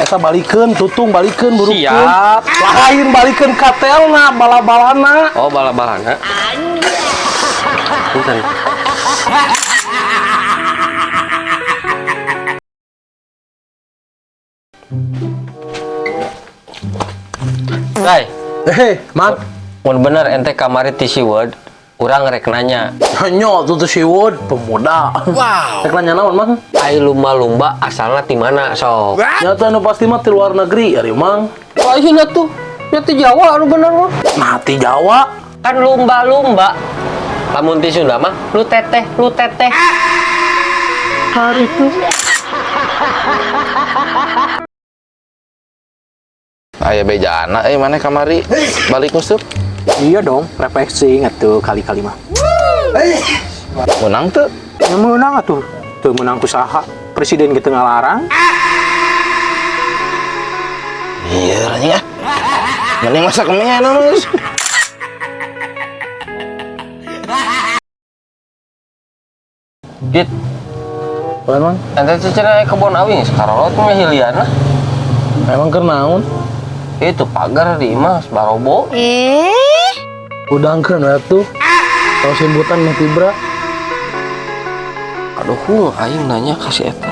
Eta balikeun, tutung balikeun burukeun. Siap. Lain balikeun katelna, bala-balana. Oh, bala-balana. Punten. Ray, Eh, Mang. Mun bener ente kamari ti SeaWorld, urang rek nanya. Nyo tuh tuh SeaWorld pemuda. Wow. Rek nanya naon, Mang? Ai lumba-lumba asalna ti mana sok? Nyata nu pasti mah ti luar negeri ari, Mang. Lain atuh. Ya ti Jawa anu bener mah. Nah, ti Jawa. Kan lumba-lumba. Lamun ti Sunda mah lu teteh, lu teteh. Hari itu. Aya bejana euy maneh kamari balik nguseup. Iya dong, refreshing atuh kali-kali mah. Menang teu? Ya menang atuh. Teu menang ku saha? Presiden gitu ngalarang. Iya anjing ah. Mending masak mie geus. Git, Bukan, Mang? ente teh cenah kebon awi sakarolot mah hiliana. Emang keur naon? Itu pagar di imah barobo. Udangkeun we atuh. Kalau simbutan mah tibra. Aduh, hung, aing nanya ka si eta.